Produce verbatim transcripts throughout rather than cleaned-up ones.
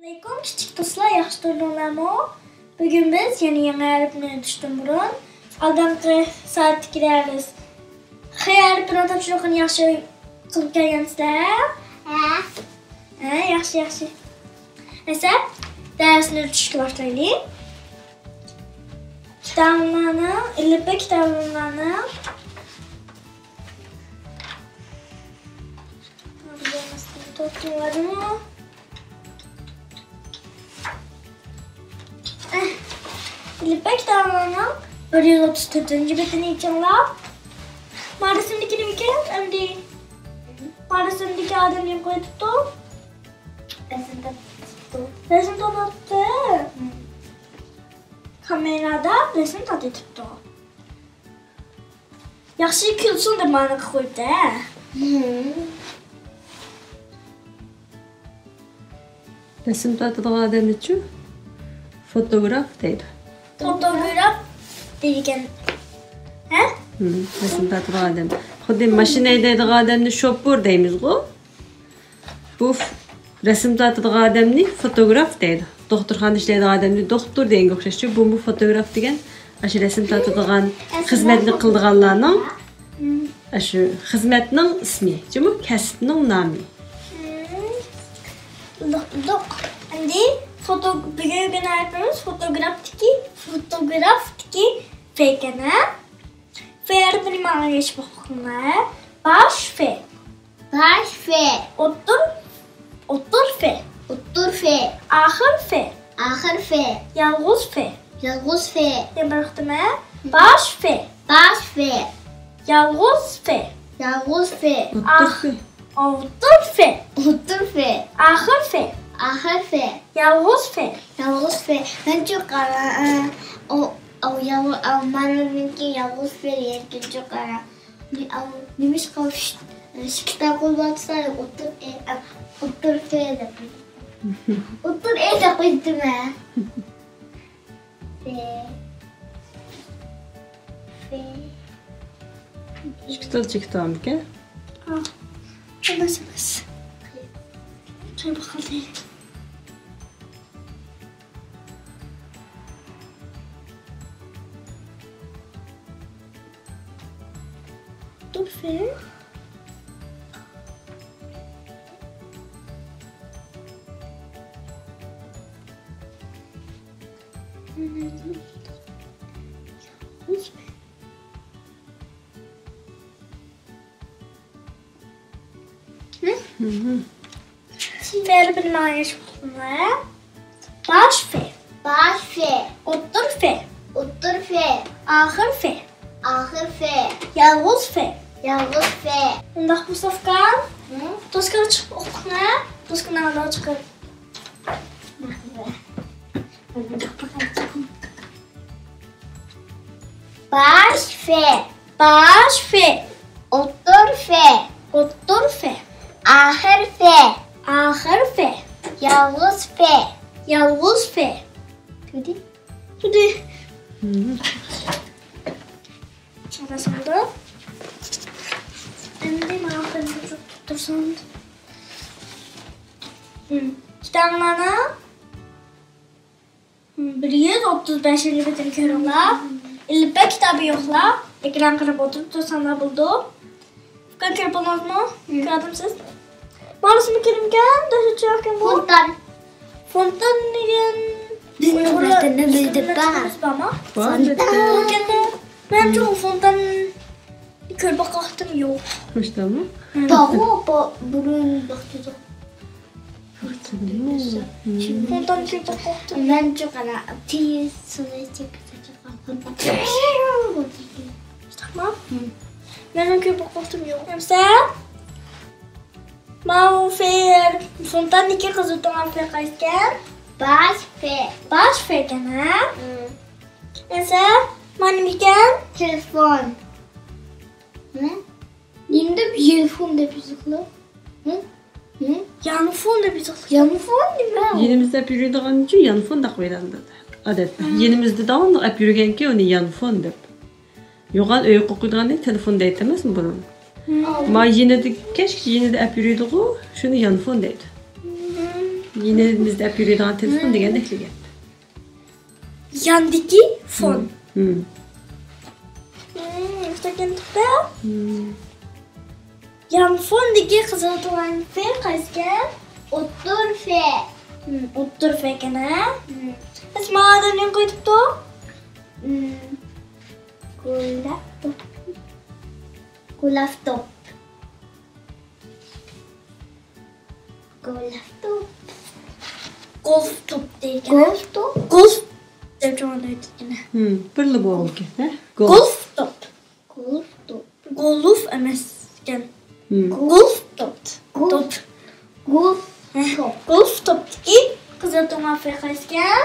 ئەلەيكۇم كىچىك دوستلار، ياخشى تۇردۇڭلارمۇ؟ بۈگۈن بىز يەنە يېڭى ھەرپنى ئۆتۈشتىن بۇرۇن، ئالدىنقى سائەتتىكى دەرس خ ھەرپىنىڭ تاپشۇرۇقىنى ياخشى قىلىپ كەلگەنسىلەر؟ ھە. ھە، ياخشى، ياخشى. ئەسەپ، دەرسنى ئۆتۈشكە باشلايلى. كىتابىڭلارنىڭ، ئېلىپبە كىتابىڭلارنىڭ. توپلىۋالدىمۇ؟ ئەھ، ئېلىپبە كىتابىڭلارنىڭ بىر يۈز ئوتتۇز تۆتىنچى بېتىنى ئېچىڭلار. ما رەسىمدىكى نېمىكەن ئەمدى؟ ما رەسىمدىكى ئادەم نېمە قىلىۋېتىپتۇ؟ رەسىم تارتىۋېتىپتۇ. رەسىم تارتىۋېتىپتۇ. كامېرادا رەسىم تارتىۋېتىپتۇ. ياخشى كۈلسۇن دەپ مانا قويۇپتۇ، ھە؟ رەسىم تارتىدىغان ئادەمنىچۇ فوتوگراف دەيدۇ. فوتوگراف دەيدىكەن. ھە؟ ھىم، رەسىم تارتىدىغان ئادەم. خۇددى ماشىنا ھەيدەيدىغان ئادەمنى شوپۇر دەيمىزغۇ. بۇ ف-، رەسىم تارتىدىغان ئادەمنى فوتوگراف دەيدۇ. دوختۇرخانىدا ئىشلەيدىغان ئادەمنى دوختۇر دېگەنگە ئوخشاشچۇ. بۇمۇ فوتوگراف دېگەن ئاشۇ رەسىم تارتىدىغان خىزمەتنى قىلىدىغانلارنىڭ، ئاشۇ خىزمەتنىڭ ئىسمى، جۇمۇ كەسىپنىڭ نامى. بىلدۇق، بىلدۇق. ئەمدى فوتو-، بۈگۈنكى ھەرپىمىز فوتوگرافتىكى، فوتوگرافتىكى ف ئىكەن، ھە؟ ف ھەرپىنى ماڭا يېزىپ ئوقۇڭلار. باش ف. باش ف. ئوتتۇر، ئوتتۇر ف. ئوتتۇر ف. ئاخىر ف. ئاخىر ف. يالغۇز ف. يالغۇز ف. يەنە بىر قېتىم، ھە؟ باش ف. باش ف. يالغۇز ف. يالغۇز ف. ئوتتۇر ف. ئوتتۇر ف. ئوتتۇر ف. ئاخىر ف. ئاخىر ف. يالغۇز ف. يالغۇز ف. مەنچۇ قارا، ئە، ئو، ئو، يالغۇز، ئە، مانا مېنىڭكى يالغۇز ف دېگەنكەنچۇ قارا. نېمىشقا شۇ كىتاب قىلىۋاتسا ئوتتۇر ئې، ئوتتۇر ف دەپ قويدۇم. ئوتتۇر ئې دەپ قويدۇم ھە. ف. ف. ئىككى تال چېكىتامىكەن؟ ھا. ئەمەس، ئەمەس. چاي باقالدى. ئوتتۇر ف. ف ھەرپىنى ماڭا يېزىپ ئوقۇڭلار. باش ف. باش ف. ئوتتۇر ف. ئوتتۇر ف. ئاخىر ف. ئاخىر ف. يالغۇز ف. يالغۇز ف. ئۇنداق بولسا ئۇكام، ھە؟ دوسكىغا چىقىپ ئوقۇڭلار. دوسكىنى ئالدىغا چىقىپ. باش ف. باش ف. ئوتتۇر ف. ئوتتۇر ف. ئاخىر ف. ئاخىر ف. يالغۇز ف. يالغۇز ف. تۇدى. تۇدى. ھىم. ئەمدى ماڭا قىلىپ تۇرسۇن. ھىم. كىتابىڭلارنى بىر يۈز ئوتتۇز بەشىنچى بېتىنى كۆرۈڭلار. ئېلىپبە كىتابى يوقلار، ئېكران قاراپ ئولتۇرۇپ تۇرساڭلار بولىدۇ. ئۇكام، كۆرۈپ بولدىڭىزمۇ؟ ھىم. كۆردۈمسىز؟ مانا شۇمۇ كىمكەن؟ دەھشەت چىرايلىقكەن بۇ. فونتان. فونتان دېگەن بىزنىڭ ۋەتەندە بىزدە بار. بارمۇ؟ بار، ئەلۋەتتە. فونتان. مەنچۇ فونتان كۆرۈپ باققان ۋاقتىم يوق. مۇشتامۇ؟ ھىم. بارغۇ، بۇرۇن باقتۇق. فونتان كۆرۈپ باققان ۋاقتىم. مەنچۇ قارا، تېز سۇنى چېكىپ چىققان فونتان. مۇشتاقمۇ؟ ھىم. مەنمۇ كۆرۈپ باققان ۋاقتىم يوق. ئەمسە؟ ماۋۇ ف. فونتاندىكى قىزىل تۇڭگان ف قايسىكەن؟ باش ف. باش ف ئىكەن، ھە؟ ھىم. ئەسە، ما نېمىكەن؟ تېلېفون. ھە؟ نېمە دەپ يېلفون دەپ يېزىقلار؟ ھە؟ ھە؟ يانفون دەپ يېزىقلار. يانفون نېمە؟ يېنىمىزدا ئەپ يۈرىدىغان ئۈچۈن يانفون دەپ قويىدۇ ئادەتتە. ھە. يېنىمىزدا داۋاملىق ئەپ يۈرگەنكى ئۇنى يانفون دەپ. يوغان ئۆيگە قويىدىغاننى تېلېفون دەيتتى ئەمەسمۇ بۇرۇن؟ ھىم. ما يېنىدا، كەچكىچە يېنىدا ئەپ يۈرىدىغۇ، شۇنى يانفون دەيدۇ. ھىم. يېنىمىزدا ئەپ يۈرىدىغان تېلېفون دېگەندەكلا گەپ. ياندىكى فون. مم. مم، يۈكسەك ياندىكى. مم. يانفوندىكى قىزىل تۇڭگان فې قايسىكەن؟ ئوتتۇر فې. مم، ئوتتۇر فېكەن ھە؟ مم. بىز ماڭا ئادەم نېمە قويۇپتۇ؟ مم، گۇلاپ توپ. گۇلاپ توپ. گولف توپ. گولف توپ دەيدىكەن. گولف توپ؟ گولف دەپ جاۋاب بېرىدىكەن. ھىم، بىرلا بولىدىكەن، ھە؟ گولف. گولف توپ. گولف توپ. گولف ئەمەسكەن. ھىم. گولف توپ. گولف. توپ. گولف ھە، توپ. گولف توپتىكى قىزىل تۇڭگان فې قايسىكەن؟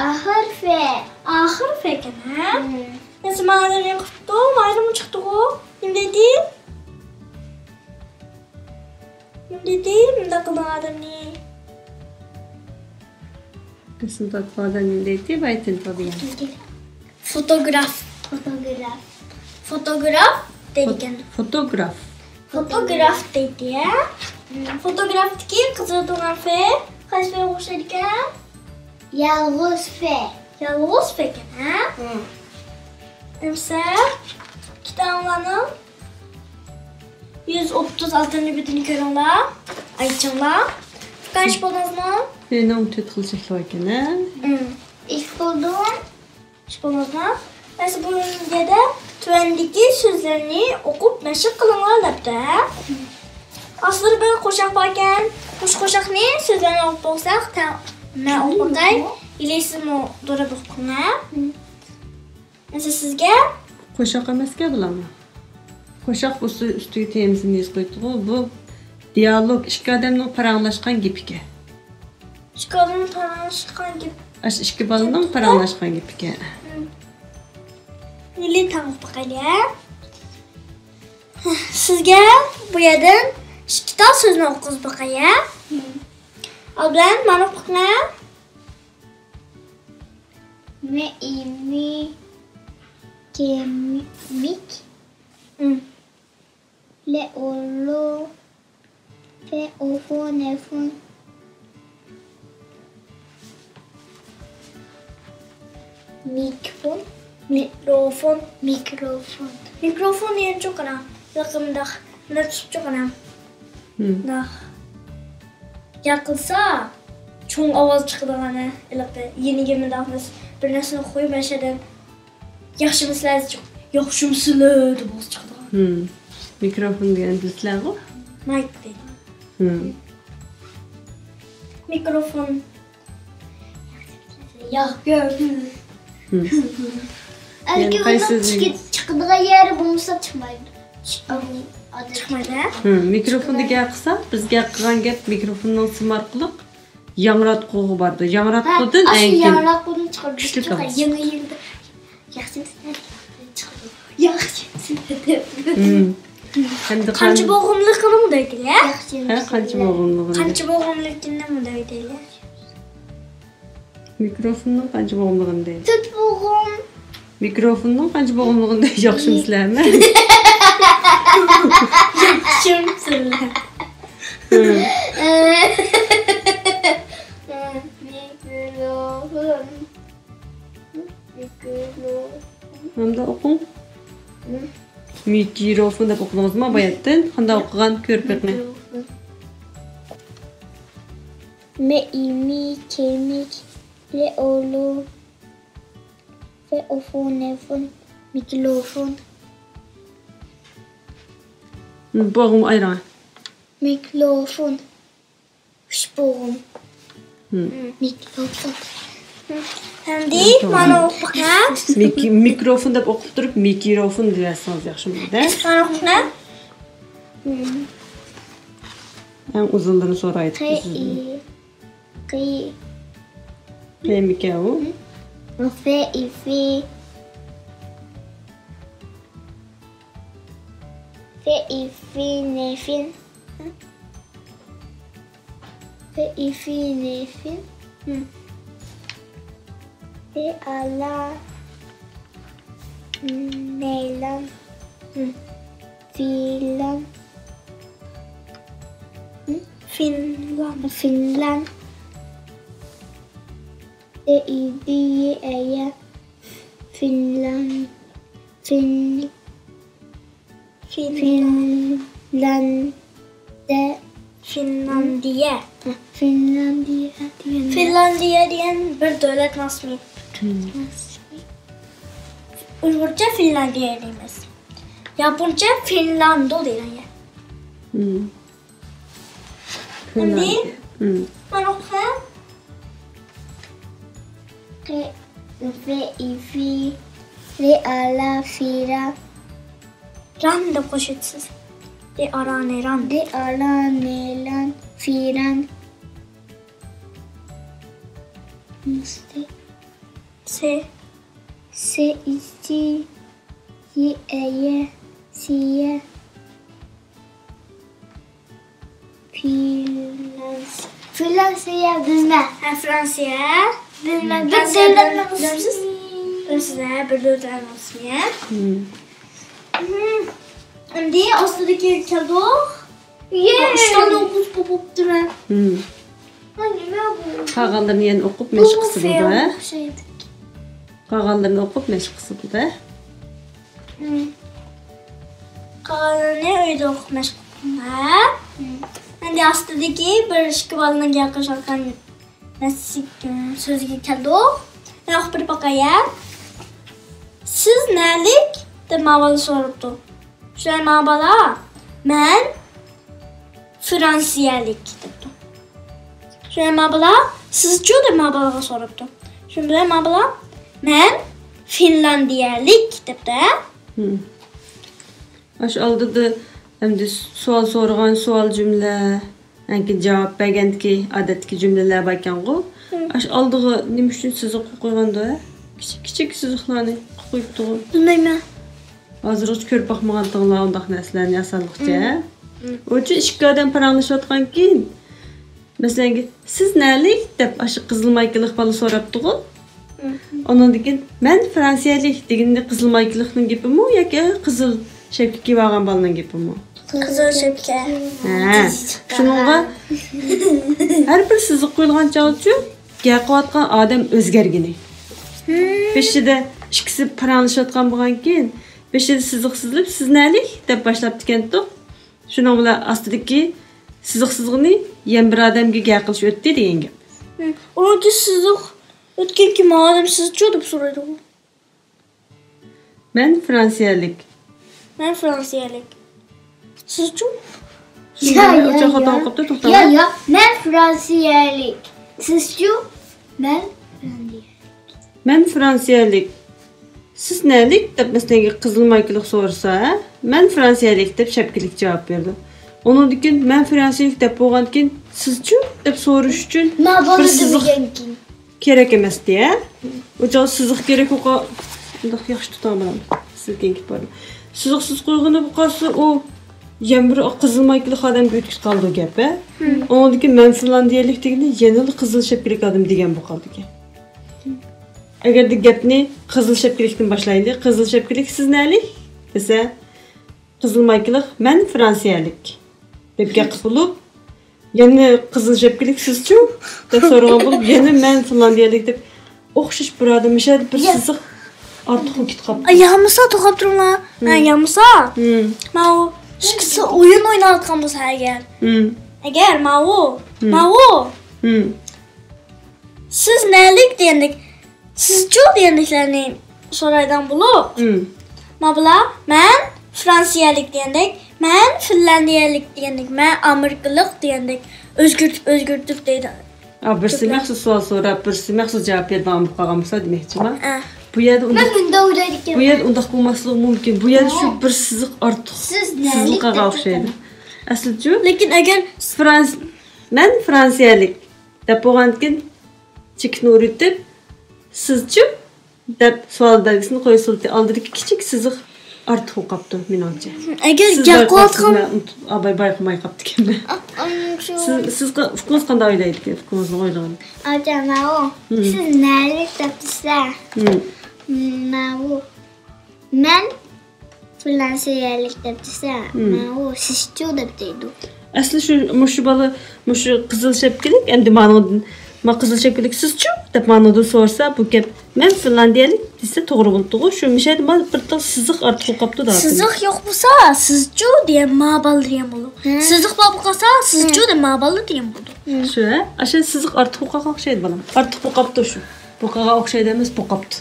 ئاخىر فې. ئاخىر فېكەن، ھە؟ ھىم. مەسىلەن، مانا نېمە قىپتۇ؟ مانا نېمە چىقتىغۇ؟ نېمە دېدى؟ نېمە دېدى؟ مۇنداق قىلدىڭ ئادەمنى. قىسىم تارتقان ئادەم نېمە دەيتتى؟ بايا تىنتىۋالدى يەنە. فوتوگراف. فوتوگراف. فوتوگراف دەيدىكەن. فوت-، فوتوگراف. فوتوگراف دەيدۇ، ھە؟ فوتوگرافتىكى قىزىل تۇڭگان فې قايسى فېغا ئوخشايدىكەن؟ يالغۇز فې. يالغۇز فېكەن، ھە؟ ھىم. ئەمسە كىتابلارنىڭ يۈز ئوتتۇز ئالتىنچى بېتىنى كۆرۈڭلار. ئايچىڭلار. ئۇكام، ئىش بولدىڭىزمۇ؟ مېنىڭ تۆت خىل شەكلى بار ئىكەن، ھە؟ ھىم. ئىش بولدۇم. ئىش بولمىسا، مەسىلەن، بۇ يەردە تۆۋەندىكى سۆزلەرنى ئوقۇپ مەشىق قىلىڭلار دەپتۇ، ھە؟ ئاستىدا بىر قوشاق باركەن. مۇشۇ قوشاقنى سۆزلەرنى ئوقۇپ بولساق، تە-، مەن ئوقۇپ باقاي. ئىلى سىزمۇ دورا بوقۇڭ، ھە؟ مەسىلەن، سىزگە قوشاق ئەمەسكەن بۇلارمۇ. قوشاق بولسا ئۈستىگە تېمىسىنى يېزىپ قويۇپتىغۇ. بۇ دىيالوگ، ئىككى ئادەمنىڭ پاراڭلاشقان گېپىكەن. ئىككى بالىنىڭ پاراڭلاشقان گېپى. ئاشۇ ئىككى بالىنىڭ پاراڭلاشقان گېپىكەن. ھىم. ئىلى تاڭ باقايلى، ھە؟ سىزگە بۇ يەردىن ئىككى تال سۆزنى ئوقۇغۇزۇپ باقاي، ھە؟ ھىم. ئالدى بىلەن مانا ئوقۇڭ، ھە؟ مې، ئى، مى، كې، مى، مىك. ھىم. لې، ئو، لو. فې، ئو، فو، نې، فون. مىكفون. مىكروفون. مىكروفون. مىكروفون دېگەن چوقۇنا يېقىنداق مۇنداق تۇتۇپ چوقۇنا. ھىم. مۇنداق. ياقىلسا چوڭ ئاۋاز چىقىدىغان، ھېلىقى يېنىگە مۇنداق بىر نەرسىنى قويۇپ مەشەدە ياخشىمۇسىلەر؟ ياخشىمۇسىلەر دەپ ئاۋاز چىقىدىغان. ھىم. مىكروفون دېگەن بىلىسىلەرغۇ؟ مايك دەيدۇ. ھىم. مىكروفون. ياق، ياق. ھىم. ئەلكى يەنە قايسى ئۇنىڭ سۆزنى؟ چىقى-، چىقىدىغان يېرى بولمىسا چىقمايدۇ. چىق-، ئادەم چىقمايدۇ، ھە؟ ھىم. مىكروفوندا گەپ قىلسا، بىز گەپ قىلغان گەپ مىكروفوننىڭ سىم ئارقىلىق ياڭراتقۇغا بارىدۇ. ياڭراتقۇدىن ھە، ئاشۇ ئەڭ كېيىن ياڭراتقۇدىن چىقىدۇ. كۈچلۈك ئاۋاز. يېڭى يىلدا ياخشىمۇسىلەر دەپ چىقىدۇ. ياخشىمۇسىلەر دەپ. ھىم. ھەمدە قانچە قان- بوغۇملۇقىنى مۇنداق دەيلى. ھە، قانچە بوغۇملۇقىنى. قانچە بوغۇملۇقىنى مۇنداق دەيلى. مىكروفوننىڭ قانچە بوغۇملۇقىنى دەيلى. تۆت بوغۇم. مىكروفوننىڭ قانچە بوغۇملۇقىنى دەيلى. ياخشىمۇسىلەرمۇ؟ ياخشىمۇسىلەر؟ ھىم. مىكروفون. مىكروفون. ھەمدە ئوقۇڭ. مىكروفون دەپ ئوقۇدىڭىزمۇ باياتتىن؟ قانداق ئوقۇغان كۆرۈپ بېقىڭ. مىكروفون. مې، ئى، مى، كې، مىك، لې، ئو، لو، فې، ئو، فو، نې، فون، مىكروفون. بوغۇم ئايرىڭ. مىكروفون. ئۈچ بوغۇم. ھىم. مىكروفون. ئەمدى مانا ئوقۇڭ. مىك-، مىكروفون دەپ ئوقۇپ تۇرۇپ، مىكروفون دېيەرسىڭىز ياخشىمۇ دە؟ مانا ئوقۇڭ. ئەڭ ئۇزۇنلىرىنى سورايدۇ. قې، ئى، قى. قېمىكەن ئۇ؟ فې، ئى، فى. فې، ئى، فى، نې، فىن. فې، ئى، فى، نې، فىن. فې، ئا، لا، نې، لان. فىلان. فىنلان. فىنلان. دە، ئىدىيە، ئەيە. فىنلاند-، فىن-، فىن-، فىنلاندە. فىنلاندىيە. فىنلاندىيە دېگەن. فىنلاندىيە دېگەن بىر دۆلەتنىڭ ئىسمى. مم. ئۇيغۇرچە فىنلاندىيە دەيمىز. ياپونچە فىنلاندو دەيدۇ. مم. ئەمدى مم. مانا ئوقۇسام. قى-، فى-، ئىفى، رى-، ئالا، فىرا. ران دەپ قوشۇۋېتىسىز. رى-، ئارا، نى، ران. رى-، ئارا، نى، لان، فىران. مۇستى. سى. سى، ئىسى، يى، ئەيە، سىيە. فىلانس-، فىلانسىيە بىلمە. ھە، فرانسىيە. بىلمە. بىر دۆلەتنىڭ ئىسمى. بىلىسىز، ھە، بىر دۆلەتنىڭ ئىسمى، ھە؟ مم. مم. ئەمدى ئاستىدىكىگە كەلدۇق. يە. ئۈچ تانە ئوقۇپ بوپتۇ، ھە؟ مم. ۋاي، نېمە بۇ؟ قالغانلىرىنى يەنە ئوقۇپ مەشىق قىلسا بولىدۇ، ھە؟ قالغانلىرىنى ئوقۇپ مەشىق قىلسا بولىدۇ، ھە؟ مم. قالغانلىرىنى ئۆيدە ئوقۇپ مەشىق قىلىڭ، ھە؟ مم. ئەمدى ئاستىدىكى بىر ئىككى بالىنىڭ گەپ قىلىشىۋاتقان نەرسىسى، سۆزىگە كەلدۇق. مەن ئوقۇپ بېرىپ باقاي، ھە؟ سىز نەلىك؟ دەپ ماۋۇ بالا سوراپتۇ. شۇڭا ماۋۇ بالا، مەن فرانسىيەلىك دەپتۇ. شۇڭا ماۋۇ بالا، سىزچۇ دەپ ماۋۇ بالىغا سوراپتۇ. شۇنىڭ بىلەن ماۋۇ بالا، مەن فىنلاندىيەلىك دەپتۇ، ھە؟ مم. ئاشۇ ئالدىدا ئەمدى سوئال سورىغان، سوئال جۈملە، ئاندىن كېيىن جاۋاب بەرگەندىكى ئادەتتىكى جۈملىلەر باركەنغۇ. مم. ئاشۇ ئالدىغا نېمە ئۈچۈن سىزىق قويغاندۇ، ھە؟ كىچىك، كىچىك سىزىقلارنى قويۇپتۇغۇ. بىلمەيمەن. ھازىرغىچە كۆرۈپ باقمىغانتىڭلار ئۇنداق نەرسىلەرنى ئاسانلىقچە. مم. مم. ئۇنچە ئىككى ئادەم پاراڭلىشىۋاتقانكىن، مەسىلەن، سىز نەلىك دەپ ئاشۇ قىزىل مايكىلىق بالا سوراپتىغۇ. مم. ئۇنىڭدىن كېيىن، مەن فرانسىيەلىك دېگىنىدە قىزىل مايكىلىقنىڭ گېپىمۇ ياكى قىزىل شەپكە كىيىۋالغان بالىنىڭ گېپىمۇ؟ قىزىل شەپكە. ھە. شۇنىڭغا ھەر بىر سىزىق قويۇلغان چاغدىچۇ، گەپ قىلىۋاتقان ئادەم ئۆزگەرگىنى. مم. بېشىدا ئىككىسى پاراڭلىشىۋاتقان بولغانكىن، بېشىدا سىزىق سىزىلىپ، سىز نەلىك دەپ باشلاپتىكەنتۇق. شۇنىڭ بىلەن ئاستىدىكى سىزىق سىزغىنى يەنە بىر ئادەمگە گەپ قىلىش ئۆتتى دېگەن گەپ. ھە، ئۇنىڭدىن سىزىق ئۆتكەنكى ماۋۇ ئادەم سىزچۇ دەپ سورايدۇ. مەن فرانسىيەلىك. مەن فرانسىيەلىك. سىزچۇ؟ يا، يا، ئۇچۇر خاتا يا. ئوقۇپتۇ، توختاڭ. يا، يا. مەن فرانسىيەلىك. سىزچۇ؟ مەن فرانسىيەلىك. مەن فرانسىيەلىك. سىز نەلىك؟ دەپ مەسىلەن قىزىل مايكىلىق سورىسا، مەن فرانسىيەلىك دەپ شەپكىلىك جاۋاب بېرىدۇ. ئۇنىڭدىن كېيىن مەن فرانسىيەلىك دەپ بولغاندىن كېيىن، سىزچۇ؟ دەپ سورىشى ئۈچۈن بىر سىزىق كېرەك ئەمەستى، ھە؟ ئۇ چاغدا سىزىق كېرەك بولغان، مۇنداق ياخشى تۇتۇڭ بالام. سىزگە كېلىپ بارىدۇ. سىزىقسىز قويغىنى بولۇپ قالسا، ئۇ يەنە بىر قىزىل مايكىلىق ئادەمگە ئۆتۈپ قالىدۇ گەپ، ھە؟ ئۇنىڭدىن كېيىن مەن فىنلاندىيەلىك دېگىنى يەنىلا قىزىل شەپكىلىك ئادەم دېگەن بولۇپ قالىدىكەن. ئەگەردە گەپنى قىزىل شەپكىلىكتىن باشلايلى. قىزىل شەپكىلىك، سىز نەلىك؟ دېسە، قىزىل مايكىلىق، مەن فرانسىيەلىك. دەپ گەپ بولۇپ، يەنە قىزىل شەپكىلىك، سىزچۇ؟ دەپ سورىغان بولۇپ، يەنە مەن فىنلاندىيەلىك دەپ ئوخشاش بۇرادەر، مىشەدە بىر سىزىق ئارتۇق بولۇپ كېتىپ قاپتۇ. يا بولمىسا، توختاپ تۇرۇڭلار. ھە، يا بولمىسا، ماۋۇ ئىككىسى ئويۇن ئويناۋاتقان بولسا ئەگەر. ئەگەر ماۋۇ، ماۋۇ. سىز نەلىك دېگەندەك، سىزچۇ دېگەندەكلەرنى سورايدىغان بولۇپ، مانا بۇلار مەن فرانسىيەلىك دېگەندەك، مەن فىنلاندىيەلىك دېگەندەك، مەن ئامېرىكىلىق دېگەندەك ئۆزگەرتىپ، ئۆزگەرتىپ دەيدۇ. ئا، بىرسى مەخسۇس سوئال سوراپ، بىرسى مەخسۇس جاۋاب بېرىدىغان بولۇپ قالغان بولسا دېمەكچىما؟ ئە. بۇ يەردە ئۇنداق، مەن مۇنداق ئويلايدىكەن. بۇ يەردە ئۇنداق بولماسلىقى مۇمكىن. بۇ يەردە شۇ بىر سىزىق ئارتۇق، سىز نەلىك سىزىققا دەپ ئوخشايدۇ. ئەسلىچۇ؟ لېكىن ئەگەر فرانس-، مەن فرانسىيەلىك دەپ بولغاندىكىن، چېكىتنى ئۇرۇتۇپ، سىزچۇ؟ دەپ سوئال بەلگىسىنى قويسىلىتى ئالدىدىكى كىچىك سىزىق ئارتۇق بولۇپ قاپتۇ، مېنىڭچە. ئەگەر سىز گەپ بايقىلىپسىز، قىلىۋاتقان مەن ئۇنتۇپ، ئا، باي-، بايقىماي قاپتىكەنمەن. ئا، ئا، شۇ سىز، سىز قا-، ئۇكىڭىز قانداق ئويلايدىكەن؟ ئۇكىڭىزنىڭ ئويلىغىنى. ئاچا، ماۋۇ. مم. سىز نەلىك دەپسىز؟ مم. ماۋۇ. مەن فىلانسىيەلىك دەپ دېسە، مم. ماۋۇ سىزچۇ دەپ دەيدۇ. ئەسلى شۇ، مۇشۇ بالا، مۇشۇ قىزىل شەپكىلىك، ئەمدى مانىڭدىن ما قىزىل شەپكىلىك سىزچۇ دەپ مانىدىن سورىسا، بۇ گەپ مەن فىنلاندىيەلىك دېسە توغرا بولىدىغۇ. شۇ مىشەدە ما بىر تال سىزىق ئارتۇق بولۇپتۇ دادىم. سىزىق يوق بولسا، سىزچۇ دېگەن ما بالىلار دېگەن بولىدۇ. ھە. سىزىق بار بولۇپ قالسا، سىزچۇ دەپ ما بالىلار دېگەن بولىدۇ. شۇ، ھە؟ ئاشۇ سىزىق ئارتۇق بولغانغا ئوخشايدۇ، بالام. ئارتۇق بولۇپ قاپتۇ شۇ. بۇقاغا ئوخشايدۇ ئەمەس، بۇقاپتۇ.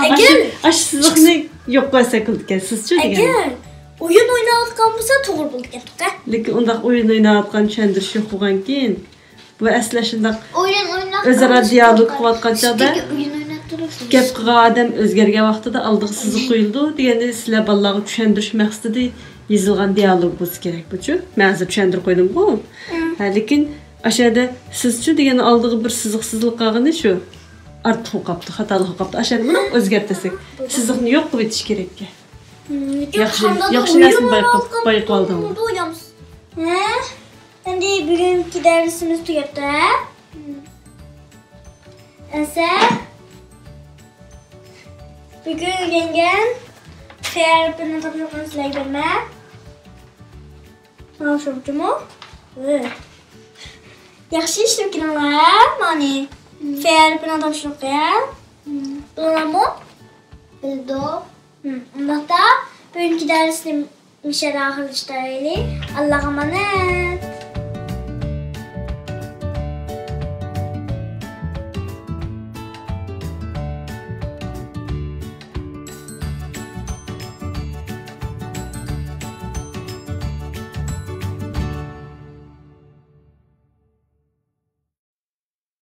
ئەگەر ئاشۇ، ئاشۇ سىزىقنى يوق قىلسا كۈلىدىكەن، سىزچۇ دېگەن. ئەگەر ئويۇن ئويناۋاتقان بولسا توغرا بولىدىكەن، توقا. لېكىن ئۇنداق ئويۇن ئويناۋاتقان چۈشەندۈرۈش يوق بولغانكىن، بۇ ئەسلى شۇنداق ئويۇن ئويناپ ئۆزئارا دىيالوگ قىلىۋاتقان چاغدا ئويۇن ئويناپ تۇرۇپ گەپ قىلغان ئادەم ئۆزگەرگەن ۋاقتىدا ئالدىغا سىزىق قويۇلىدۇ دېگەندە، سىلەر بالىلارغا چۈشەندۈرۈش مەقسىتىدە يېزىلغان دىيالوگ بولسا كېرەك بۇچۇ. مەن ھازىر چۈشەندۈرۈپ قويدۇمغۇ. ھە، لېكىن ئاشۇ يەردە سىزچۇ دېگەن ئالدىغا بىر سىزىق سىزىلىپ قالغىنى شۇ. ئارتۇق بولۇپ قاپتۇ، خاتالىق بولۇپ قاپتۇ. ئاشۇ يەردە مۇنداق ئۆزگەرتسەك، سىزىقنى يوق قىلىۋېتىش كېرەك. ياخشى، ياخشى نەرسىنى بايقاپ، بايقاپ ئالدىڭ. ھە؟ ئەمدى بۈگۈنكى دەرسىمىز تۈگەپتۇ، ھە؟ ئەسە، بۈگۈن ئۆگەنگەن فېئەرپىنىڭ تاپشۇرۇقىنى سىلەرگە بېرىمەن. مانا شۇ جۇمۇ. ياخشى ئىشلەپ كېلىڭلار، مانى. فېئەرپىنىڭ تاپشۇرۇقى، ھە؟ بىلىڭلارمۇ؟ بىلدۇق. ئۇنداقتا بۈگۈنكى دەرسنى مۇشۇ يەردە ئاخىرلاشتۇرايلى. ئاللاغا ئامانەت.